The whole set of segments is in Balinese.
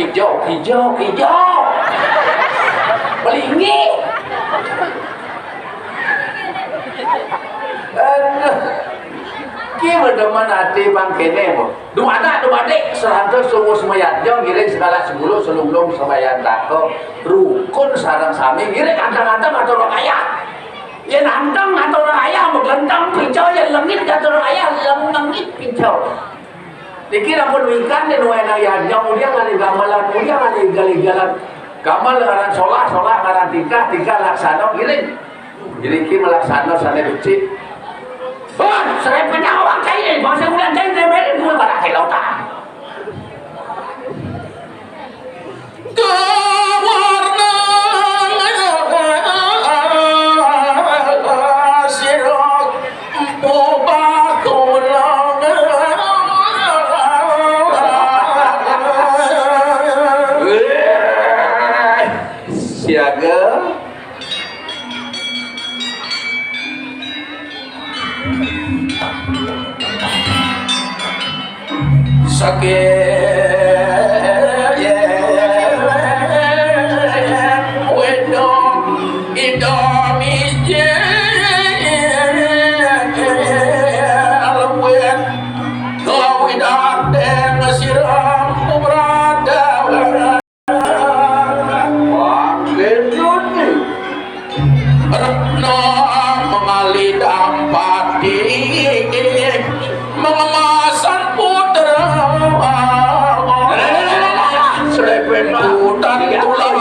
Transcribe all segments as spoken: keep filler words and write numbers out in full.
Hijau, hijau, hijau. Belingi. Aduh. Ki bedemen ati bang kene, bo. Dumadak, dumadik, seratus sungguh semayat jong, giring segala sepuluh, selunglung semayat tako. Rukun sareng sami, giring anteng-anteng atur orang kaya. Ya nanteng atur orang kaya, begelentang pico, ya lengit atur orang kaya, lengit pico. Niki ampun wingkang deh nuwun nang yanjang, ulian ngalih gamelan, ulian ngalih igal-igalan. Gamelan ngaran solah, solah ngaran tingkah, tingkah laksana ngiring. Ngiring ki malaksana sané becik. Wah, serempet awak kain, bangsa ulian kain remelin kuwi barang lautan. Kawarna sira empuk bakula. Siaga. Saking wedok Ida Mijil wit kawidateng sira pubradawan. Wah, gendut nih. Retno mengalih dampati mengemasan putra. Serempet, Pak. Hutan tulang.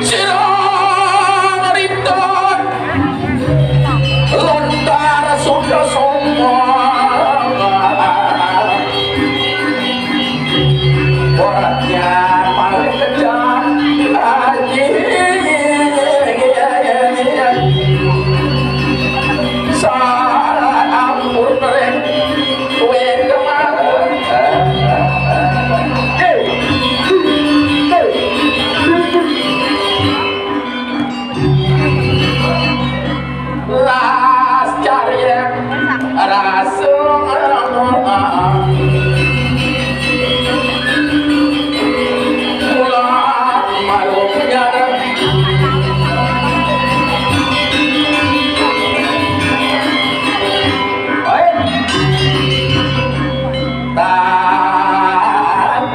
Sira ngrintut lontar Sunda Soma. Orangnya paling kejam. Salah ampun rek. Las cariyang rasa. Mula malu nyarang.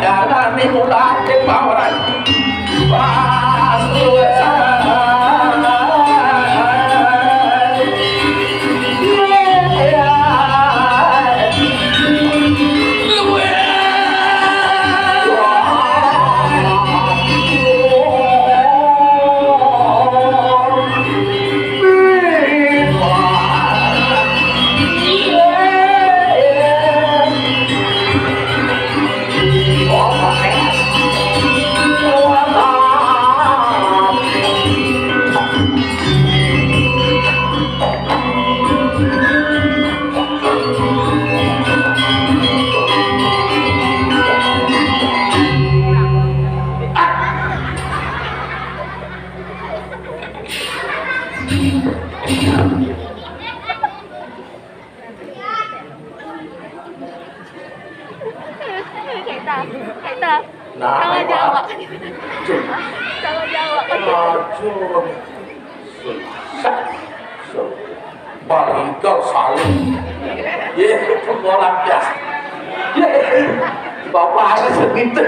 Takalane mula ing pawaran. Kaita, kaita. Nah, kalau Jawa. Kalau Jawa. Aduh. Baligal saling. Ye, pengolahan biasa. Ye, bapak ada segitu.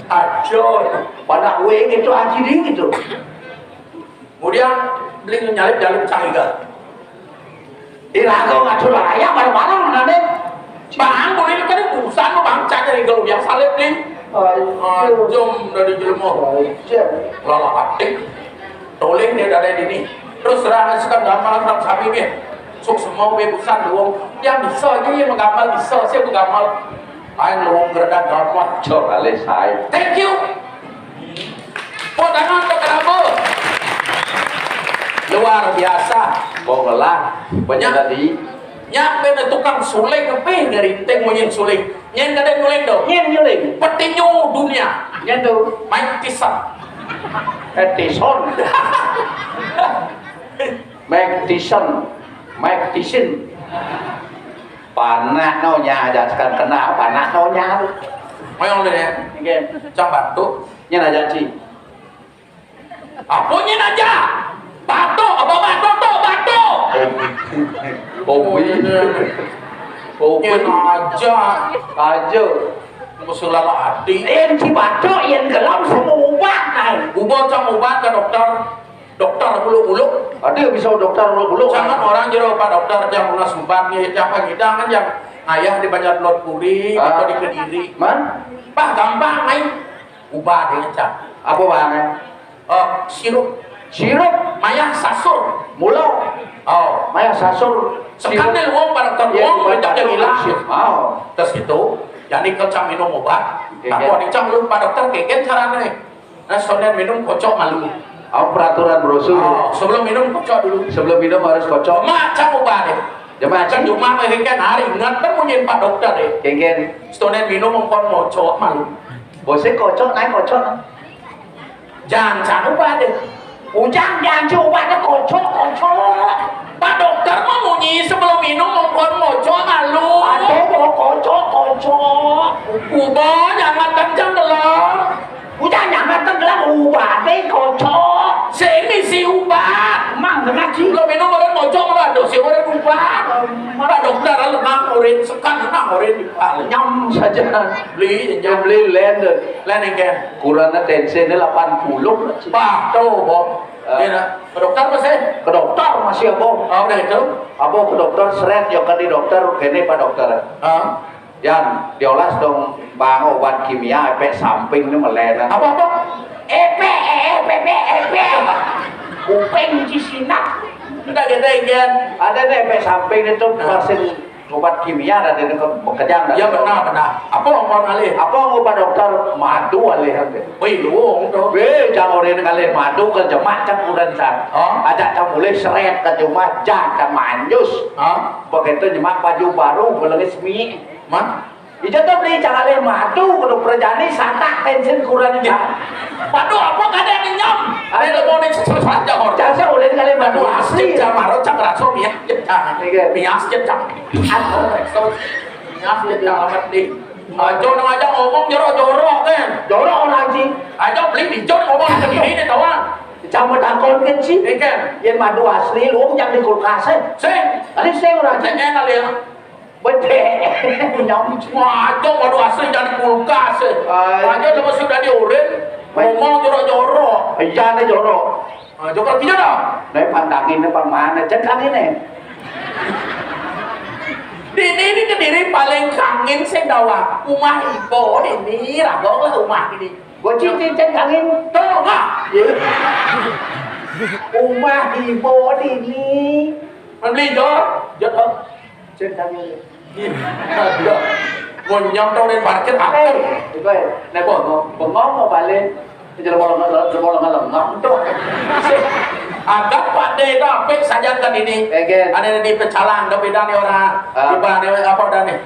Ajo, pada wing itu aji ding itu. Kemudian beli nyalip dalam cangga. Iraga ngatur layak bareng-bareng nane. Bang, boleh kan urusan lo bang cangga nih kalau biasa salib nih. Ayo. Anjom dari jelema. Ayo. Lala atik. Toleh dia dari ini. Terus serang sekarang gamal serang sapi nih. Sok semua be urusan doang. Yang bisa aja yang menggamal bisa sih menggamal. Aing lowong geredak gampang. Coba le sae. Thank you. Tepuk tangan untuk Prabu. Luar biasa. Mau ngelah. Banyak tadi. Nyak bener tukang suling apa dari teng munyin suling. Nyen kada nyuling do. Nyen nyuling. Petinju dunia. Nyen tu. Mike Tyson. Edison. Mike Tyson. Mike Tyson. Panak no nya aja sekan kena panak no nya. Mayong deh ya. Oke. Cang batuk. Nya aja ci. Apa nya aja? Batuk, apa batuk tu? Batuk. Kopi. Kopi. Nya aja. Aja. Masalah hati. Yang ci batuk, yang gelap semua ubat nai. Ubat cang ubat ke dokter. Dokter bulu-bulu. Ada bisa dokter bulu-bulu. Jangan orang jero pak dokter yang nggak subat nih, yang pangidang kan yang ayah di Banjar Telur Puri, ah, atau di Kediri. Man? Bah gampang main. Ubah deh cak. Apa bang? Eh, sirup. Sirup. Mayah sasur. Mula. Oh. Mayah sasur. Sekarang sirup. Nih uang pada dokter ya, uang ubat udah hilang. Oh. Terus itu, jadi kau cang minum obat. Iya. Tapi ada cang lupa dokter kegen caranya. Nah, soalnya minum kocok malu. Oh, peraturan brosur. Oh, sebelum minum kocok dulu. Sebelum minum harus kocok. Mak cang ubah deh. Cang cuma mengingin hari ingat kan munyin pak dokter deh. Kengken. Setelah minum mengkon kocok malu. Bosnya kocok naik kocok. Jangan cang ubah deh. Ujang jangan cang ubah deh kocok kocok. Pak dokter mah munyi sebelum minum mengkon kocok malu. Aduh mau kocok kocok. Ubah jangan kencang dalam. Ujang jangan tenggelam ubah deh kocok. Sini si ubah. Mang dengar sih. Lo minum orang kocok lo ada si orang ubah. Pak dokter lemah urin sekan lemah urin di palu. Nyam saja. Beli nyam beli lender. Lain yang kan. Kurangnya tensi ini delapan puluh. Pak tuh bom. Eh. Iya, nah. Ke dokter masih? Ke dokter masih abong. Oh, udah itu. Abong ke dokter seret yo kan di dokter kene pak dokter. Ah. Yan, diolas dong bang obat kimia efek samping ini melenan. Apa apa? Efek, efek, efek, efek. Kuping di sinak. Enggak gitu Yan. Ada nih efek samping itu vaksin obat kimia ada di dekat bekerja. Ya benar benar. Apa orang alih? Apa obat dokter madu alih ada. Wih, luung tu. Wih, jangan orang kali madu ke jemak cang udah san. Oh. Ajak cang boleh seret ke jemak cang manjus. Oh. Begitu jemak baju baru belengis mi. Mah? Ija tu beli cang alih madu kudu perjani satak tensin kurang ija. Madu apa kada ngenyam? Ada mau nih susah jawab. Jasa ulin kali madu asli. Cang maro cang raso mias cang. Iya. Mias cang. Aduh, so mias cang amat nih. Ajo nang aja ngomong jorok-jorok kan. Jorok orang sih. Ajo beli dijon ngomong ke diri nih kawan. Cang takon kan sih. Iya kan. Yang madu asli lu jangan di kulkas eh. Sih. Tadi saya orang sih. Enak ya. Bedek. Nyam. Wah, aja waduh asli jadi kulkas. Eh. Aja lepas sudah diurin, ngomong jorok-jorok. Iya nih jorok. Ah, jorok gini dah. Nah, pantangin nih pang mana? Cek kangin nih. Di ini, ini kediri paling kangin sing dawa. Rumah ibu ini ragong lah rumah ini. Bocil cincin kangin. Tuh, nah. Rumah ibu ini. Membeli jor, jor. Cen kami. Iya. Mau nyam tau dari parkir apa? Eh, itu ya. Nah, bengong, bengong mau balik. Jelema lengan tuh. Agak Pak De itu apik saja kan ini. Egen. Ada di pecalang, tapi dah nih orang. Ah. Di mana apa dah nih?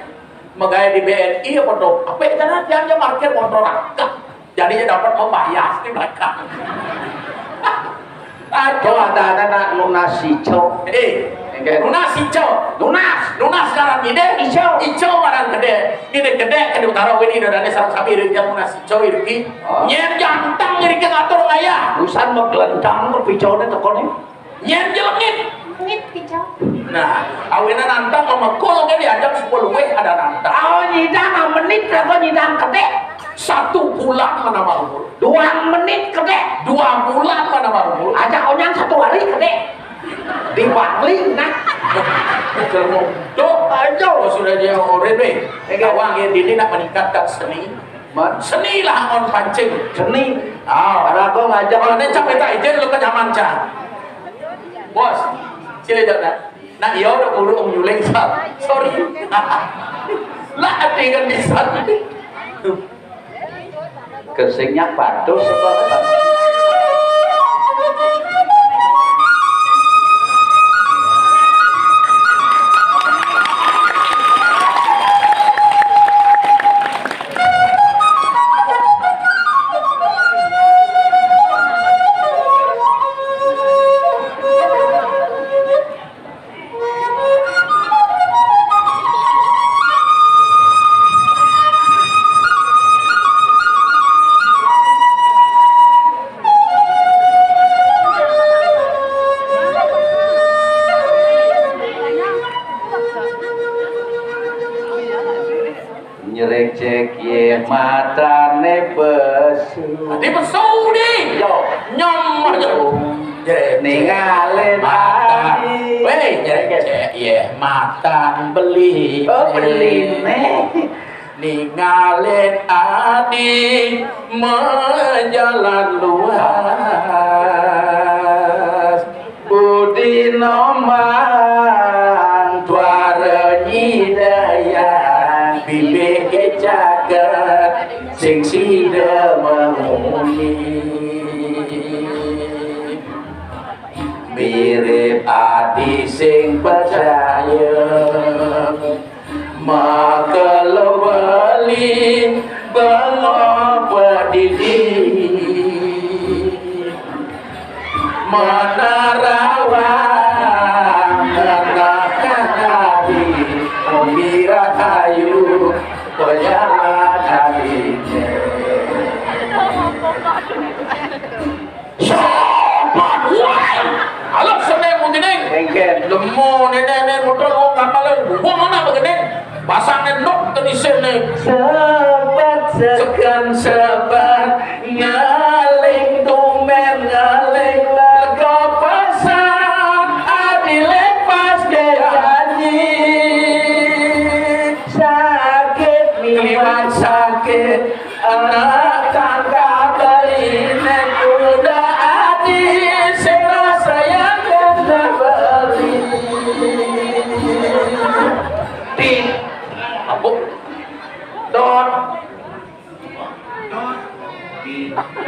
Megai di B N I apa tuh? Apa itu nah? Yang dia parkir motor agak. Jadinya dapat membayar di belakang. Aduh, ada anak lunas hijau. Eh, lunas hijau. Lunas. Lunas ngaran ini. Hijau. Hijau ngaran gede. Ini gede ke utara ini udah ada sarang sapi ini yang lunas hijau ini. Oh. Nyen jantang ini ke ngatur ngaya. Lusan menggelendang berpijau ini tekon ini. Nyen jelengit. Ngit kicau. Nah, awinan nantang memekul kan diajak sepuluh weh ada nantang. Oh, nyidang menit apa nyidang kedek? Satu bulan mana marumul? Dua menit kedek. Dua bulan mana marumul? Ajak onyang satu hari kedek. Di Bangli nah. Jelema. Tuh, ayo sudah dia oren weh. Kawan yang dini nak meningkatkan seni. Seni lah on pancing. Seni. Ah, raga ngajak. Kalau ada cak minta izin lu ke nyaman cak. Bos, sila jawab nak. Nak iya udah buru nyuling sa. Sorry. Lah ada kan bisa. Kesingnya batus apa? Matane pesu. Ati pesu ni. Yo. Nyem aja. Jere. Ningalin matan. Ati. Weh, jere, jere, iya, matan beli. Oh, beli ne. Ningalin adi menjalan luas. Budi nomang tuara nyidayang bibik caket sing sida menguni. Mirip adi sing percaya. Maka lewali bangapa didi menarawang menakati umbi rahayu pejalan kalinya. Sobat, woi! Alah, seneng mungkin, Ning. Engken. Lemu, nenek, nenek, muter, wong kapal, wong mana begini? Pasangnya nok ke di sini. Sebat, sekan, sebat, ngaling, tumen, ngaling, lego, pasang, adi, lepas, ke, janji. Sakit, keliwat, sakit, anak tangkap beli, nek udah adi, sing rasa yang kena beli. Ti. Apa? Dot.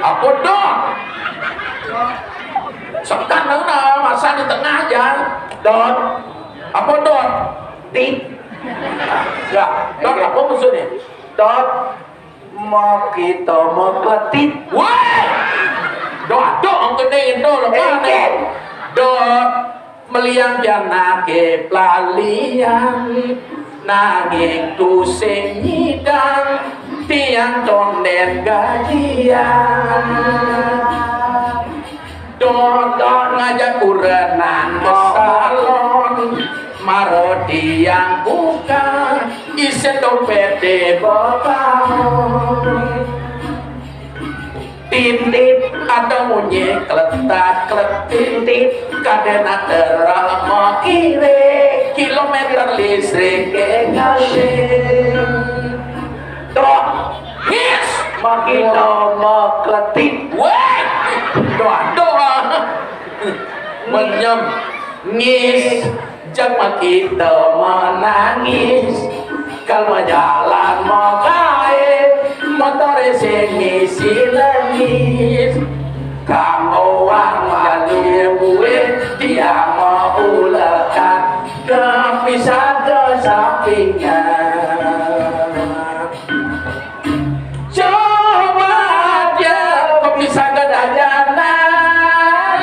Apa dot? Sekan dong, nah, masa di tengah aja. Dot. Apa dot? Ti. Ya, dot apa maksudnya? Dot. Mau kita mau kletit. Woi! Doa doa kene itu lepas. Dot meliang janake pelalian, nanging tusing nyidang tiang tonden gajian. Dodot ngajak kurenan ke salon, maro tiang buka, isin dompete bekaon. Tindit ada munyi kletat kletintit, kadena terama kire, kilometer listrik ngalih. Doh, hits, makita makletit. Weh, doa doa. Menyem, ngis, jang makita menangis. Kal majalan makae, motore sing ngisi lengis. Kang uang bali buin, dia mau ulekan kepisah ke sampingan. Coba dia kepisah ke dajanan,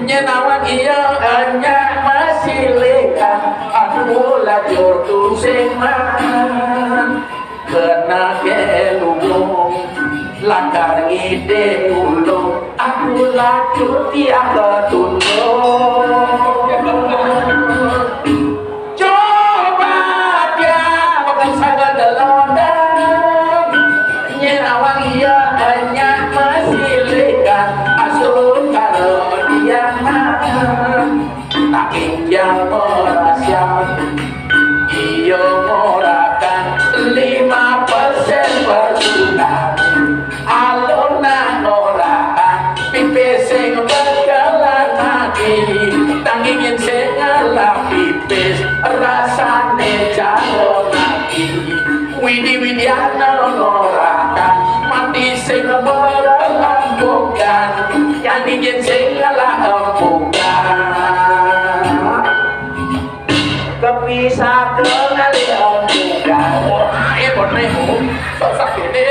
nyenawan iya enya masih lekan. Aduh lajur tusing man. Kena ke lubung, langkar ngide ulung, aku lacur tiang ketundung. Coba dia, aku saga delodang, nyerawang iya hanya masih lekan, asun karo diangan. Nanging yang merasian, iya ngorakan lima persen perbulan. Alun nang ngorakan pipis sing bekelan mati. Nanging yen sing ngelah pipis rasane jalo mati. Widi-widiana ngorakan mati sing berembukan. Nanging yen sing ngelah embukan. Kepisah ke ngalih embukan. Ae bone, sok sakene.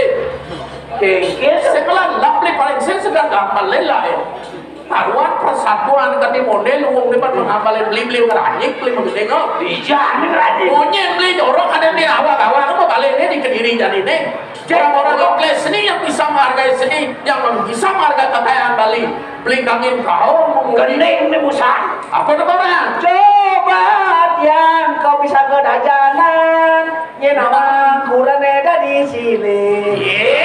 Kengkis. Sing ngelah lap li paling sing sedang gampang lelai. Karuan persatuan ketimunde luwung lipat mengambalin beli-beli ngeranyik beli menggendeng. Dijan ngeranyik. Monyet beli jorok ada di awak-awak. Bali ini di Kediri jadi nih. Orang-orang lokal seni yang bisa menghargai seni, yang bisa menghargai kekayaan Bali. Beli kangin kau, kening nih busan. Apa tuh orang? Coba yang kau bisa ke dajanan, nyenawa kurang ada di sini. Ye.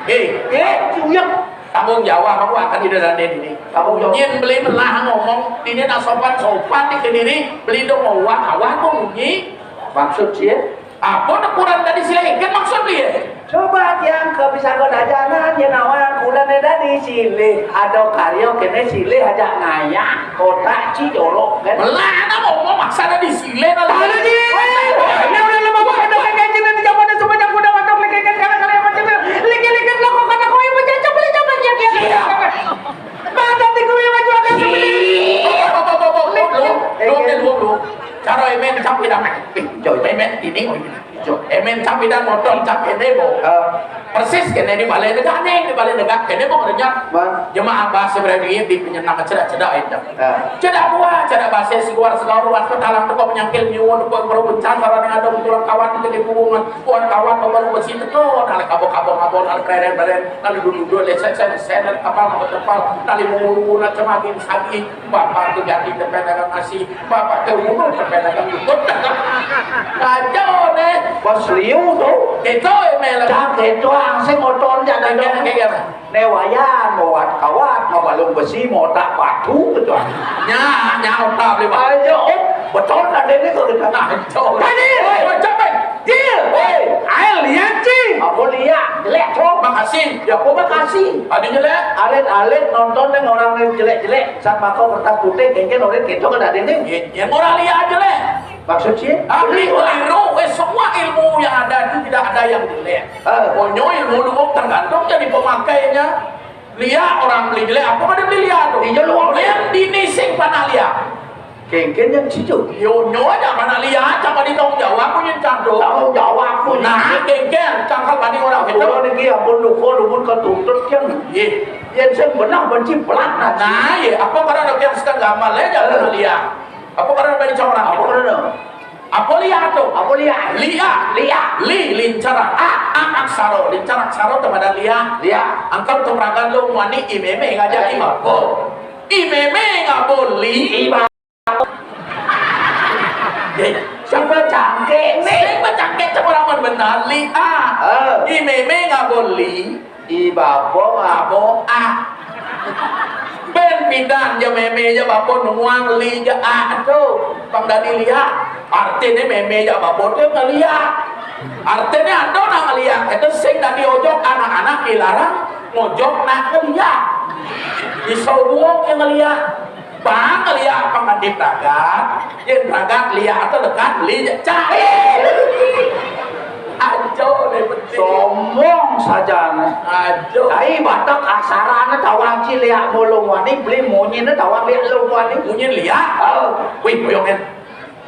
Eh, eh, tuyang. Tanggung jawab aku akan di dalam ini. Tanggung jawab. Nyen beli melah ngomong, ini nak sopan-sopan di Kediri, beli dong mau awak mau munyi. Maksud sih? Apa nak kurang tadi silih? Kan maksud dia. Coba tiang ke bisa kau dajanan, ya nawa kurang ada di silih. Ada karyo kene silih aja ngayah. Kota Cidolok kan. Melah nak ngomong maksa ada di silih. Ada di. Ini udah lama banget ada kayak gini di zaman semua yang udah matok lagi kan karena kalian macam lagi lagi lo kok kata kau ibu caca beli coba ya dia. Iya. Mata tiku yang maju akan seperti. Lu, lu, lu, lu. Cara emen cap idang. Eh, coy, emen ini, oh, ini. Coy, emen cap idang motor cap ini, bo. Ah. Persis kene di balai negak nih, di balai negak kene, bo, renyap. Wah. Jemaah bahasa berani di penyenang cedak-cedak itu. Ah. Cedak buah, cedak bahasa si keluar segala ruas petalang teko menyangkil nyuwun teko perlu bencang karena ada tulang kawan di hubungan, kawan kawan baru besi teko, nalek kabok-kabok ngabon, nalek kereren-beren, nalek dulu-dulu, nalek sen-sen, nalek kapal, nalek tepal, nalek mulu-mulu, nalek cemagin, sagi, bapak tuh ganti tempe dagang nasi, bapak tuh umur tempe dagang jukut. Kacau deh. Bos liu tuh. Itu email. Cak itu langsung motor jangan dong. Kayak gimana? Newayan, mawat kawat, mabalung besi, motak batu, gitu. Nya, nya otak beli, Pak. Ayo, oh, betul ada ini tuh, gitu. Nah, betul. Tadi, woi, woi, capek. Cil, woi, ayo lihat, Cil. Apa lihat? Jelek, cok. Makasih. Ya, apa makasih? Ada jelek. Alit-alit nonton yang orang yang jelek-jelek, saat makan kertas putih, kengken orang gitu kan ada ini. Ya, ya, orang lihat jelek. Maksud sih? Tapi keliru, eh, semua ilmu yang ada itu tidak ada yang jelek. Ah. Pokoknya ilmu lu tergantung jadi pemakainya. Lihat orang beli jelek, apa pada beli lihat tuh? Iya, lu orang. Yang dini sing panak lihat. Kengken yang situ. Yo, nyo aja panak lihat, sama di tanggung jawab punya candu. Tanggung jawab punya. Nah, kengken, cangkal banding orang itu. Orang ini ampun lupa, lupa ketuntut kan. Iya. Yang saya benar benci pelat nanti. Nah, iya, apa karena yang sedang gamal ya, jangan lihat. Apa karena dari orang? Apa karena? Apa lihat tuh? Apa lihat? Lihat. Lihat. Li, lincara. A, a, aksaro. Lincara aksaro teman lihat. Lihat. Angkal tuh peragan lu wani imeme ngajak. Eh. Imako. Imeme ngabon li. Iba. Eh, siapa cangkeng nih? Siapa cangkeng sama orang benar lihat. Eh. Imeme ngabon li. I babo ngabo a. Ben pidan ja meme ja babo nuang li ja a tu. Pang dadi liak. Artine meme ja babo tu ngeliak. Artine ado nak ngeliak. Itu sing dadi ojok anak-anak dilarang ngojok nak ngeliak. Iso buong ja ngeliak. Bang liak pangadi pragat, yen pragat liak atau lekat li cak. Ajo deh penting. Sombong saja nih. Ajo. Ai Batak asarane tawang ci liak mulung wani beli munyine tawang liak lung wani. Munyin liak. Oh. Wih, boyongen.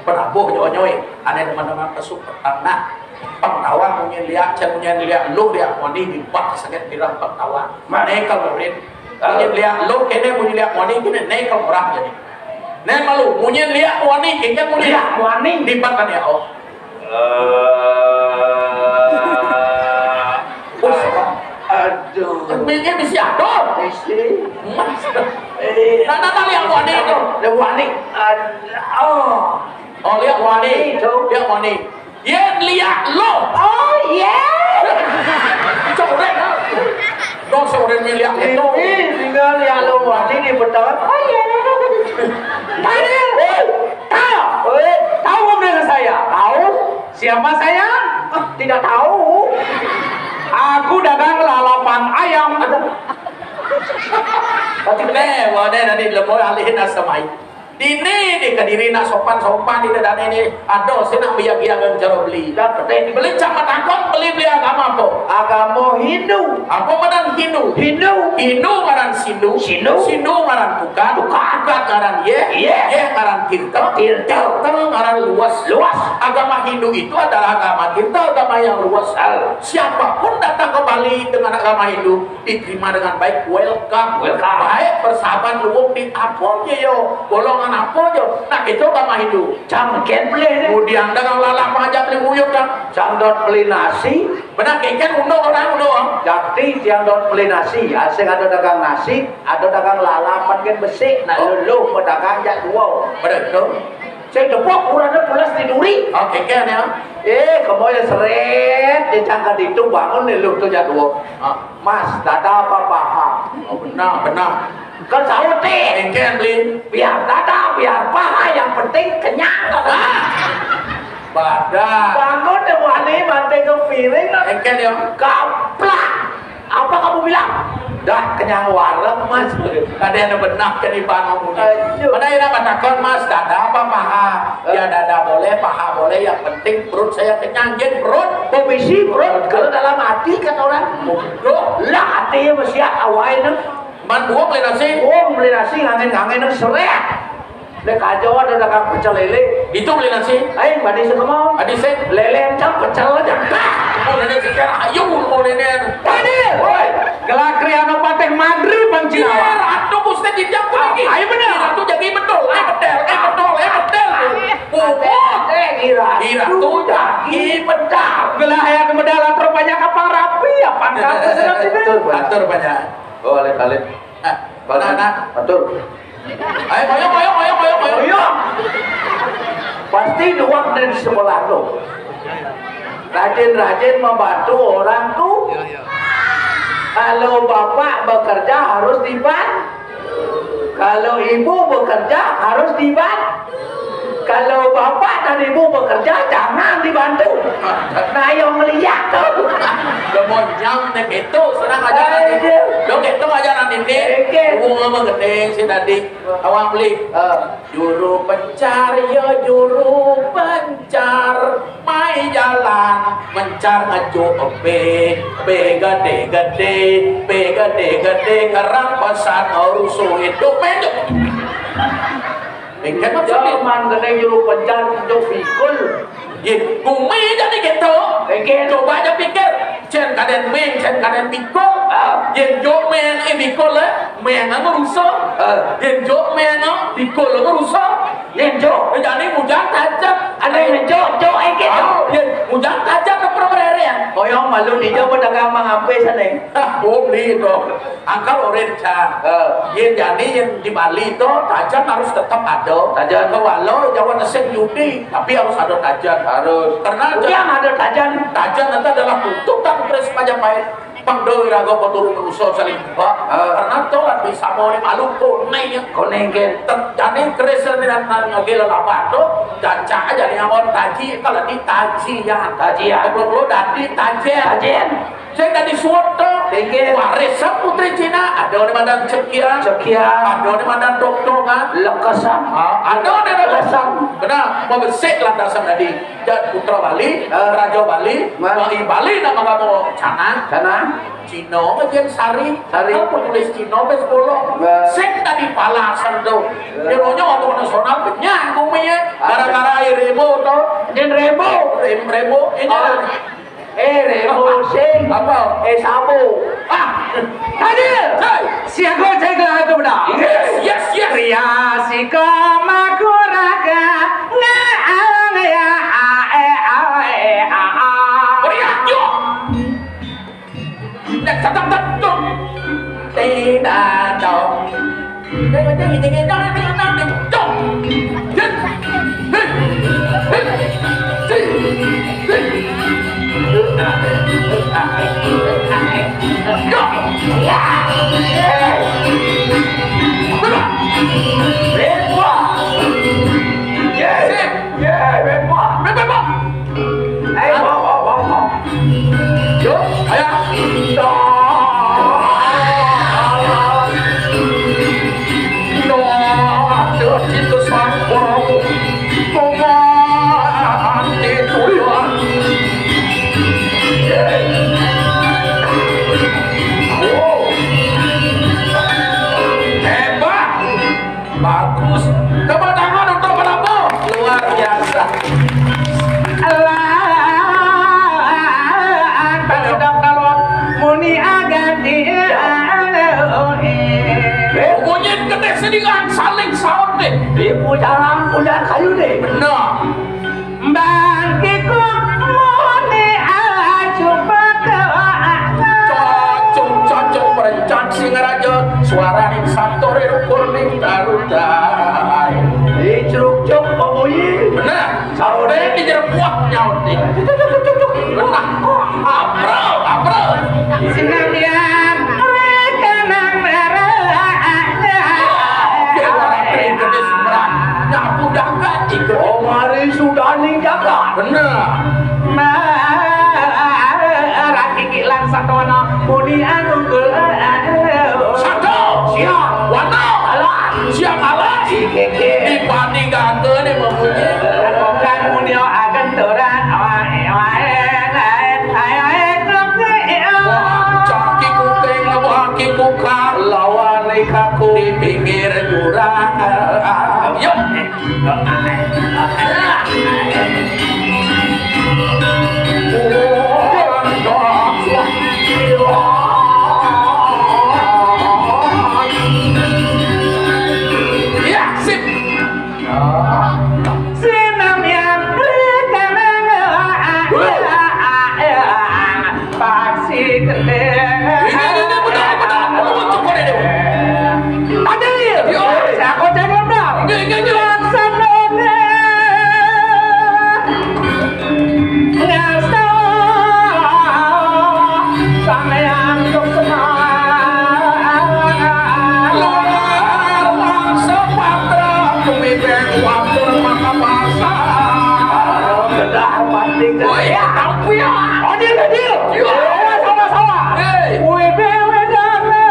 Penabuh nyonyoy. Ane teman-teman pesuk petang. Nah, pengtawang munyin liak, cen munyin liak lu liak wani di bak sanget bilang pengtawang. Mane kalau murid. Munyin liak lu kene munyin liak wani kene ne kalau orang jadi. Ne malu munyin liak wani kene munyin liak wani di bak kan ya oh. Eh, aduh. Mikir bisi aduh. Bisi. Mas. Eh. Nah, nah, nah, liak wani itu. Liak wani. Aduh. Oh. Oh, liak wani. Itu. Liak wani. Yen liak lo. Oh, iya. Coret. Dong, sore ini liak itu. Ini tinggal liak lo, wah, ini betul. Oh, iya. Tahu? Tahu? Tahu belum dengan saya? Tahu? Siapa saya? Ah, tidak tahu. Aku dagang lalapan ayam. Aduh. Tapi deh, wah, deh, nanti lemah alihin asamai. Dini di Kediri nak sopan-sopan di dadan ini. Aduh, sih nak biak-biak ngan cara beli. Dah, betul. Beli cak matakon, beli beli agama apa? Agama Hindu. Apa ngaran Hindu? Hindu. Hindu ngaran Sindu. Sindu. Sindu ngaran Tukad. Tukad. Tukad ngaran Ye. Ye. Ye ngaran Tirta. Tirta. Tirta ngaran luas. Luas. Agama Hindu itu adalah agama Tirta, agama yang luas. Al. Siapapun datang ke Bali dengan agama Hindu, diterima dengan baik, welcome. Welcome. Baik, bersahabat luwung di apon ye yo. Bolong Kenapa jo? Nak itu bang mah itu. Cang ken beli ni. Kemudian dagang lalap aja beli nguyup dah. Cang dot beli nasi. Benar, kengken unduk orang unduk. Jadi tiang dot beli nasi, asing ada dagang nasi, ada dagang lalapan kan besik, nak lulu pedagang jak dua. Betul. Saya tepuk kurangnya pulas di duri. Oh, kengken ya. Eh, kamu ya seret, dia cangkat itu bangun nih lu tu jak dua. Ah. Mas, dada apa paha? Oh, benar, benar. Kau sahut deh. Kengken beli. Biar dada, biar paha, yang penting kenyang. Ah. Badan. Bangun deh, wani, mati ke piring. Engkel ya. Kaplak. Apa kamu bilang? Dah kenyang warung, Mas. Ada yang benar ke di bangun. Ayo. Mana yang apa takut, Mas? Dada apa paha? Ya, dada boleh, paha boleh, yang penting perut saya kenyang, jen perut. Komisi perut, kalau dalam hati kata orang. Duh. Lah, hatinya masih awai nih. Man buang beli nasi. Buang beli nasi, ngangen-ngangen seret. Dek aja ada dagang pecel lele. Itu beli nasi. Aing badi sekemau. Adi sih. Lele encang pecel aja. Oh, nenek sekarang ayo mau nenek. Tadi. Woi, gelak kriano pateh madri pang Cina. Iya, ratu Gusti Jinjang tuh lagi. Ayo bener. Ratu jadi betul. Eh betul, eh betul, eh betul. Puput. Eh, ira. Ira tuh jadi betul. Gelah ya kemedalan rupanya kapal rapi ya pangkat. Betul, betul. Atur banyak. Oh, alif-alif. Nah, nah, nah. Betul. Ayo, ayo, ayo, ayo, ayo, ayo. Iya. Pasti doang dari sekolah tuh. Rajin-rajin membantu orang tuh. Kalau bapak bekerja harus dibantu. Kalau ibu bekerja harus dibantu. Kalau bapak dan ibu bekerja, jangan dibantu. Nah, yang melihat tuh. Lo mau nyam nih gitu, senang aja. Ayo. Lo gitu aja nanti. Oke. Bunga mah gede sih tadi. Awang beli. Eh. Juru pencar, ya juru pencar, mai jalan mencar ngejuk be, be gede-gede, be gede-gede, kerang pesan rusuh itu menjuk. Ikan maksudnya. Jaman gede juru pencar, jok pikul. Ye, bumi jadi gitu. Oke. Coba aja pikir, cen kaden meng, cen kaden pikul. Ah. Ye, jok meng, eh, pikul, eh, meng anu rusuh. Ah. Ye, jok meng, eh, pikul anu rusuh. Ye, jok. Eh, jadi mujang tajam. Ada yang jok, jok, eh, gitu. Ah, ye, mujang tajam ke peroreren. Koyong malu di jok pedagang mang ampe sana. Ah, beli itu. Angkal oren can. Eh. Yen jani yen di Bali to tajan harus tetap ada. Tajan. Ke walau Jawa nesek judi, tapi harus ada tajan. Harus. Karena yang ada tajan. Tajan itu adalah tuntutan Kris Majapahit. Pangdo iraga padurung manusa saling buka. Eh. Karena to lan bisa mau malu koneng. Koneng, kan. Ter-, jani Kris dan ngagil laban to, jancak jani awan taji, kalau di tajian. Tajian. Kalau dadi tajen. Tajen. Sing dadi suwet to. Inggih. Warisan putri Cina, ada di madan cekian. Cekian. Ada di madan doktongan. Lekesan. Ah, ada di lekesan. Benar, mau besik lantasan tadi. Jat putra Bali, eh, Raja Bali, ma- Bali, Bali nama kamu canang. Canang. Cina aja sari. Sari. Kan penulis Cina bes bolong. Ba- Sing tadi palasan tuh. Eh. Kironya ngomong nasional, benyang bumi ya. Ah. Gara-gara air remo tuh. Jen remo. Rem-, remo. Ini. Ah. Eh, Remo Sing. Apa? Eh, Sabo. Ah. Hadir. Hey. Siaga jaga tu benar. Yes, yes, yes. Pria sika makuraga. Nang ya, ae, ae, a, a. Pria, yuk. Nek tetap tetap. Tidak tahu. Ayo, bawa, bawa, bawa, bawa. Yuk, ayo. Dah. Dah, kita sambung. Kuman itu ya. Oh. Hebat. Bagus. Tepuk tangan untuk Prabu. Luar biasa. Lah, tak sedap kalau muni agak di. Bunyi gede Dengan saling saut deh. Di pujalan pujalan kayu deh. Bener. Bangkiku muni ala coba kewaakna. Cocok, cocok, merencat Singaraja. Suaraning sator rukun ning tarutai. Di ceruk cuk pemui. Bener. Saudé di jeruk buah nyaut nih. Nah, april, april. Sinamian rekenang merah. Dewa Ratri Gedis Merah. Nyapu jagat ikut. Oh, mari sudah ning jagat. Bener. Marah kikilan satono muni anu. Satu. Siap. Wana. Alah. Siap alas. Di padi gangga nih membunyi. Bukan munio agenturan. Wah, caki kuking, wah, ki kuka. Lawan ikaku di pinggir jurang. Yuk. Ya, sip. Sinamian rekenang. Paksi gendeng. Ini, ini, ini, benar, benar. Benar, benar, benar. Ada nih. Yo. Aku cek benar. Enggak, enggak, enggak. Laksana. Ngasta sampeyan tuk semar. Luar mangsa patra, kemibeng watur maka pasar. Kedah pati. Oh iya, tapi ya. Oh, dia, dia. Iya. Sama-sama. Hei. Wih, dewe dana.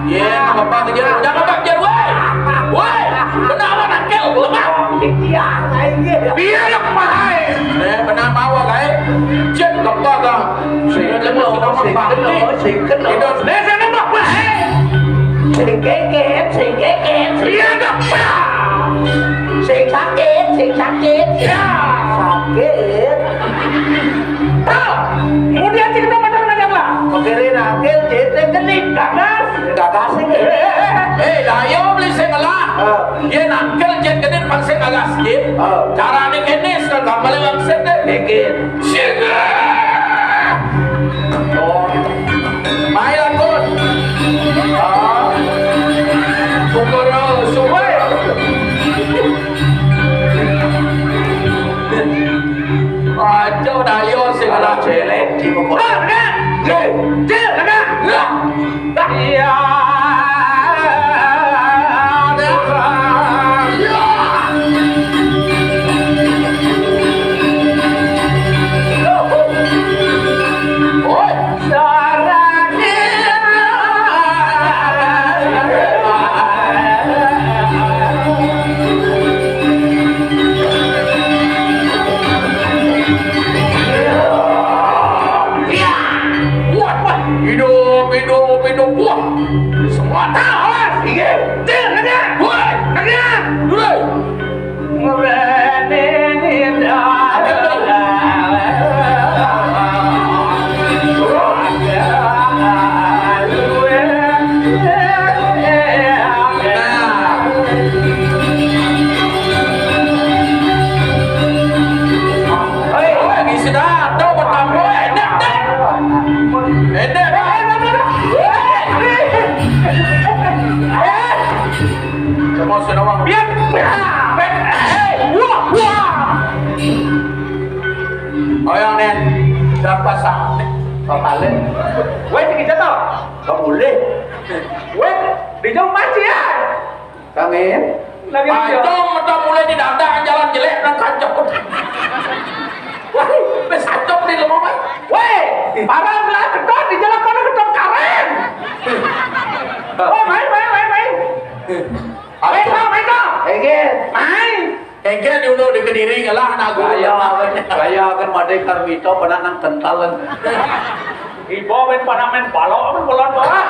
Iya, nggak apa-apa, Jar. Jangan, Bang, Jar. Woi. Woi. Kenapa nangkil? Lemah. Iya, iya. Iya, ya, Pak. Eh, benar bawa, guys. Cek apa, Kang? Sing kena, sing kena, sing kena. Itu. Eh, saya nembak, Pak. Eh. Sing keket, sing keket. Iya, Kang. Sing sakit, sing sakit. Ya. Sakit. Tuh. Kemudian kita macam-macam lah. Pikirin akil, cete genit. Gagas. Gagas sih. Eh, eh, eh, eh. Eh, lah, ayo beli sing ngelah. Eh. Yén nangkil cén gedé pang sing agak sedikit. Oh. Carané kéné, sedeng gambalé wangsit deh. Nggih. Sing. Oh. Mai lakon. Ah. Syukur, syukur. Aja daya sing. Alah, célék di pokok. Ah, enggak. Nggih. Cil, enggak. Enggak. Iya. Wah, wah, hidup, hidup, hidup. Wah. Semua tahu, ah. Iya. Cil, dengar. Woi, dengar. Woi. Hei, hei, ngisi dah, tuh, bertamu, enak, deh. Enak, deh. Cuma sudah, Bang. Biar. Hei, wah, wah. Oh, yang nih, berapa saat? Kepala. Weh, sing ijo to? Kok boleh? Weh, dijauh masih ya? Kangin. Lagi dijauh. Pancong, metu mulai di dada, jalan jelek, nang kancok. Wah, wis kancok di lemah, Mas. Weh, parang lah, ketok di jalan kono, ketok karen. Oh, main, main, main, main. Ayo. Main, Bang, main, Bang. Enggih. Main. Enggih, Dulu di Kediri ngelah anak guru. Gaya, gaya kan Made Karmito pernah nang kental. Ibu main panah main balok apa bolon bola.